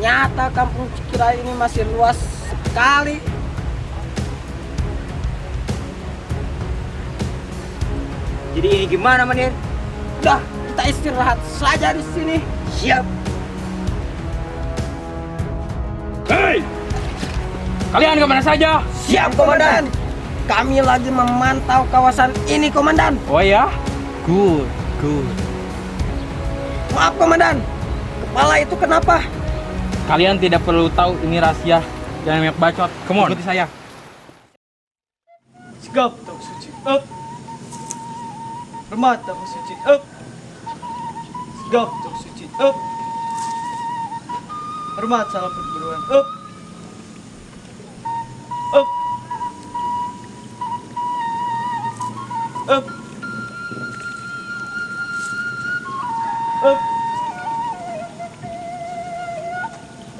Ternyata kampung Cikiray ini masih luas sekali. Jadi ini gimana, Manir? Udah, kita istirahat saja di sini. Siap. Hei! Kalian kemana saja? Siap, Komandan. Kami lagi memantau kawasan ini, Komandan. Oh ya? Good, good. Maaf, Komandan. Kepala itu kenapa? Kalian tidak perlu tahu, ini rahasia. Jangan banyak bacot. Come on. Ikuti saya. Sigap tok suci up. Hormat tok suci up. Sigap tok suci up. Hormat salam perguruan up. Up. Up. Up. Up.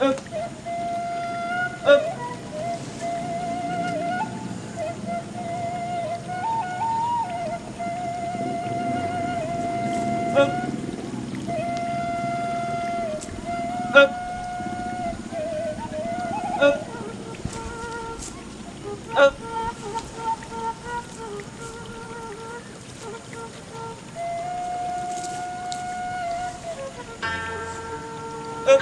Up. Up. Up. Up. Up. Up. Up.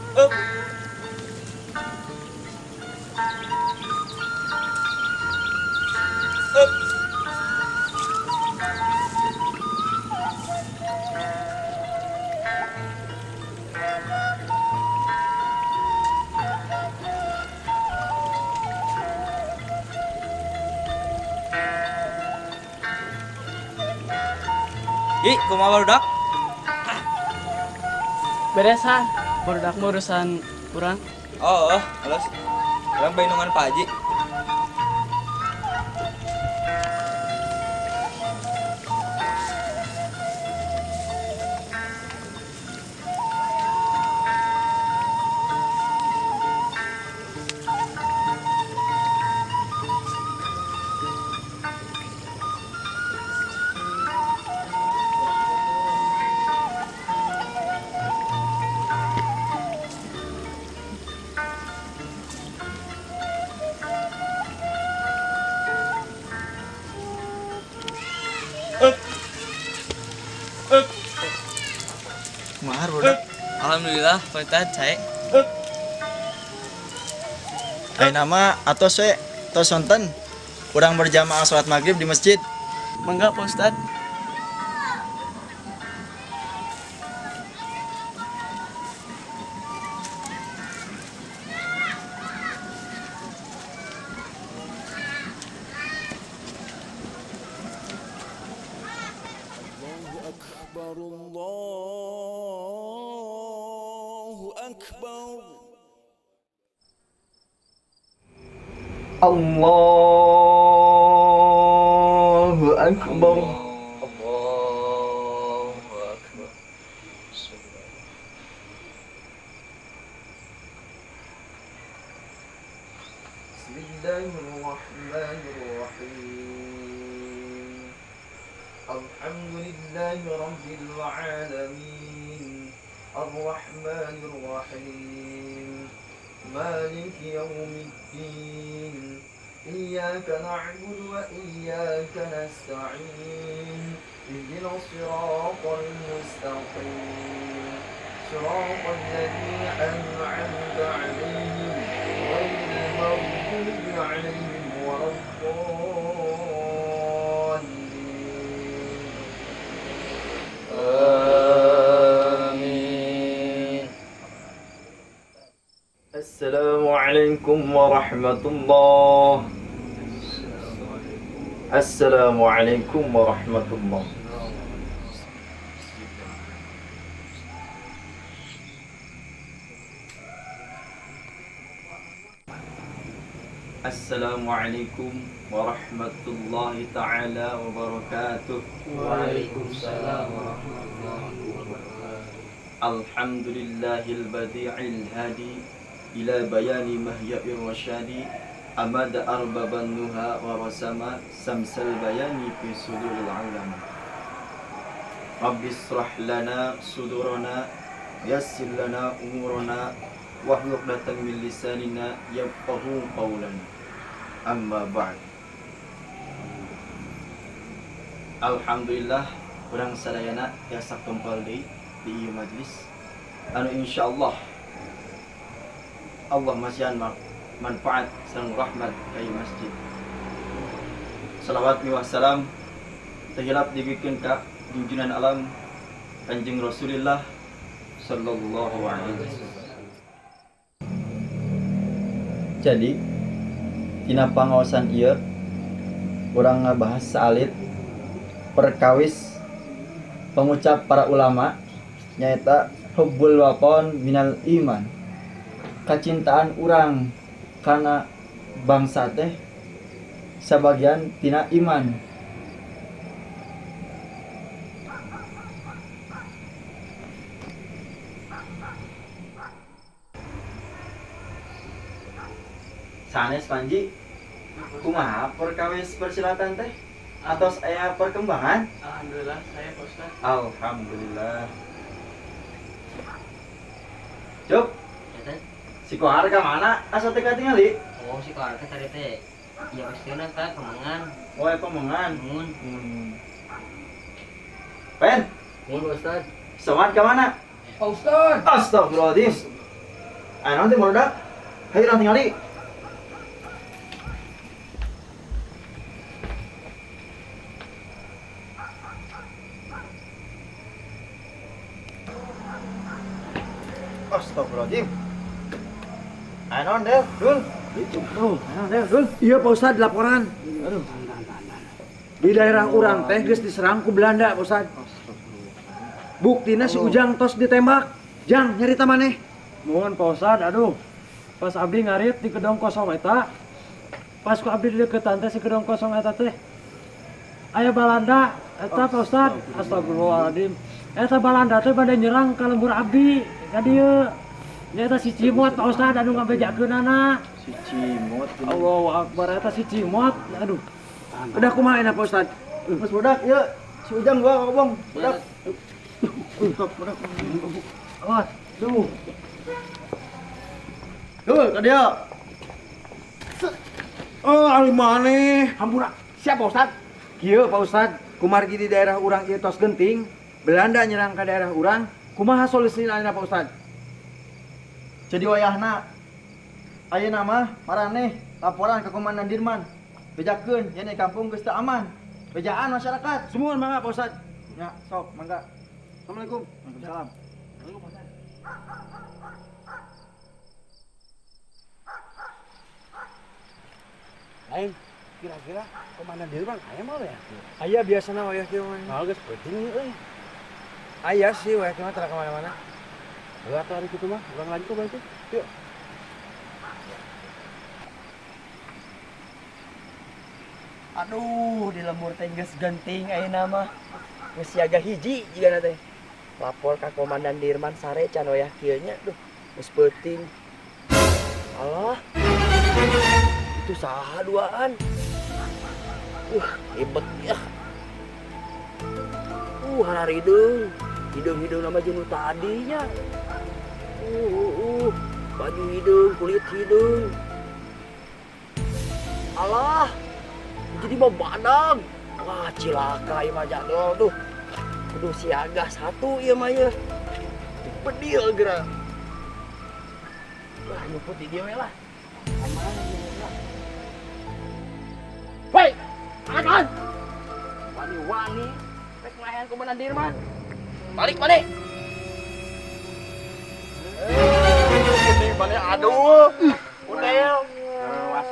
Up. Ih, kumaha barudak? Beresan, barudak mah urusan urang. Oh, halus. Urang bainungan Pak Haji. Up. Up. Kumaha barudak? Alhamdulillah, kualitas cae. Up. Ayeuna mah atos we, tos sonten. Urang berjamaah sholat maghrib di masjid. Mangga Pak Ustad. أكبر الله أكبر. Allahu Akbar. Allahu Akbar. بسم الله الرحمن الرحيم. الحمد لله رب العالمين الرحمن الرحيم مالك يوم الدين إياك نعبد وإياك نستعين اهدنا الصراط المستقيم صراط الذين أنعمت عليهم غير المغضوب عليهم ولا الضالين. Amin. السلام عليكم ورحمة الله. السلام عليكم ورحمة الله. السلام عليكم ورحمة الله تعالى وبركاته. Waalaikumsalam warahmatullahi wabarakatuh. الحمد لله البديع الهادي إلى بيان مهيأ الرشاد أمد أرباب النهى ورسم سمس البيان في صدور العلماء. Rabbi israh lana sudurana yassir lana umurana wahlul 'uqdatam min lisanina yafqahu qawlana. Amma ba'd. Alhamdulillah urang sadayana tiasa kempal deui di ieu majlis anu insyaallah Allah masihan manfaat sareng rahmat ka ieu masjid. Salawat miwah salam teu hilap dibikeun ka junjunan alam Kanjeng Rasulillah sallallahu alaihi wasallam. Jadi tina pangaosan ieu urang ngabahas saalit perkawis pengucap para ulama nyaeta hubbul waton minal iman. Kacintaan urang kana bangsa teh sabagian tina iman. Sanes Panji, kumaha perkawis persilatan teh? Atos aya perkembangan? Alhamdulillah, saya Pak Ustaz. Alhamdulillah. Cuk, Ya, si Kohar ka mana? Asa teh katingali? Oh, si Kohar teh tadi teh ya pastina teh pemengan. Oh, ya pemengan. Mun. Pen. Mun Pak Ustaz. Soman ka mana? Pak Ustaz. Astagfirullahaladzim. Ayo nanti barudak. Hayu urang tingali. Astagfirullahaladzim. Ayo non, Del, Dul. Oh, ayo Del, Dul. Iya Pak Ustad, laporan. Aduh. Di daerah urang teh geus diserang ku Belanda, Pak Ustad. Buktina si Ujang tos ditembak. Jang, nyarita maneh. Mohon Pak Ustad, aduh. Pas abdi ngarit di gedong kosong eta. Pas ku abdi dideketan teh si gedong kosong eta teh. Aya Balanda eta Pak Ustad. Astagfirullahaladzim. Eta Balanda teh bade nyerang ka lembur abdi. Ka dieu. Nya eta si Cimot Pak Ustad anu ngabejakeunana. Si Cimot. Allahu Akbar eta si Cimot. Aduh. Udah kumaha enak Pak Ustad? Mas budak, ieu si Ujang gua kobong. Budak. Budak. Awas, duh. Dul, ka dieu. Oh, ari maneh. Hampura. Siap Pak Ustad. Kieu Pak Ustad, kumargi di daerah urang ieu tos genting, Belanda nyerang ka daerah urang, kumaha solusina ayeuna Pak Ustad? Jadi wayahna ayeuna mah maraneh laporan ke Komandan Dirman. Bejakeun yen di kampung geus teu aman. Bejaan masyarakat. Sumuhun mangga Pak Ustad. Ya, sok mangga. Assalamualaikum. Waalaikumsalam. Lain kira-kira Komandan Dirman aya mah ya? Aya biasana wayah kieu mah. Nah, geus penting euy. Aya sih wayah kieu mah tara ka mana-mana. Heuh atuh ari kitu mah, urang lanjut berarti. Yuk. Aduh, di lembur teh geus genting ayeuna mah. Geus siaga hiji jigana teh. Lapor ka Komandan Dirman sare can wayah kieu nya. Duh, geus peuting. Alah. Itu saha duaan. Ribet ya. Hararidung. Hidung-hidung nama jenuh tadinya. Baju hidung, kulit hidung. Alah, jadi mau badag. Wah, cilaka ieu mah jadol tuh. Kudu siaga satu ieu mah ieu. Bedil geura. Wah, nyumput di dieu we lah. Aman lah. Woi, angkat. Wani-wani rek ngelayan Komandan Dirman. Balik mana? Gede mana? Aduh, udel. Lewas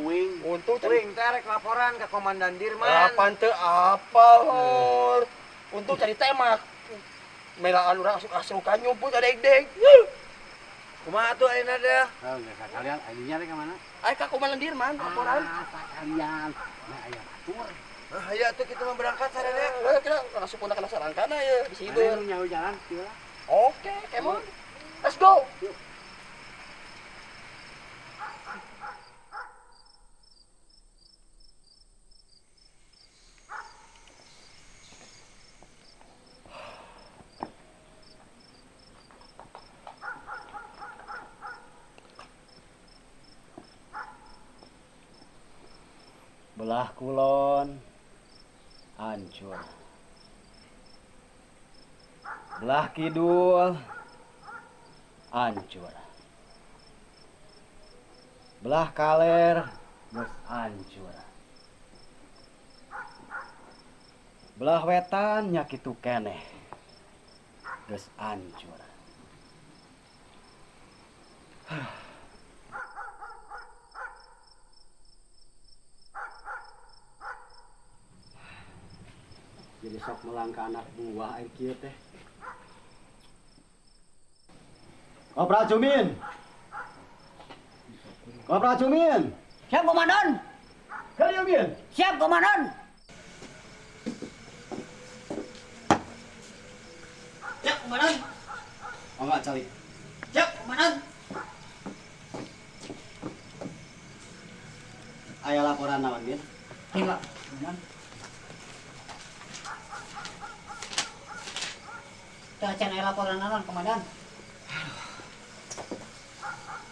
uing. Untung Uing teh rek laporan ke Komandan Dirman. Lapan teu apal hor. Untung cari temak. Melaan urang asup-asukan nyumput adeg-deg. Kumaha atuh ayeuna teh? Oh, enggak sekalian, ayeuna rek ka mana? Aya ka Komandan Dirman laporan. Ah, sekalian. Nah, aya batur. Ah, aya atuh kitu mah berangkat sarere. Heuh, kira asup pundak kana sarangkana ye bisi Mana nu nyaho jalan kieu lah. Oke, come on. Let's go. Belah kulon hancur. Belah kidul hancur. Belah kaler geus hancur. Belah wetan nya kitu keneh geus hancur. Jadi sok melangkah anak buah air kieu teh. Kopral Cumin. Kopral Cumin. Siap, Komandan. Kalian Min. Siap, Komandan. Siap, Komandan. Oh enggak, cali. Siap, Komandan. Aya laporan naon, Min? Enggak, Komandan. Teu acan aya laporan naon, Komandan.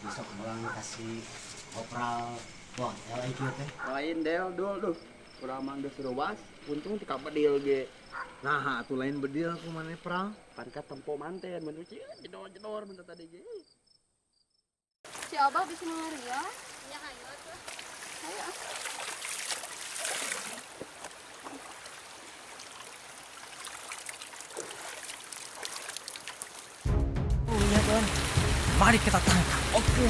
Besok melang kasih kopral wah, el kieu teh. Lain del dul duh. Urang mah geus ruas, untung teu kabedil ge. Nah, atuh lain bedil ku maneh perang. Pan ka tempo manten mun jedor-jedor mun tadi ge. Si Abah bisa ngaria? Ya hayo atuh. Hayo. Mari kita tangkap. Oke.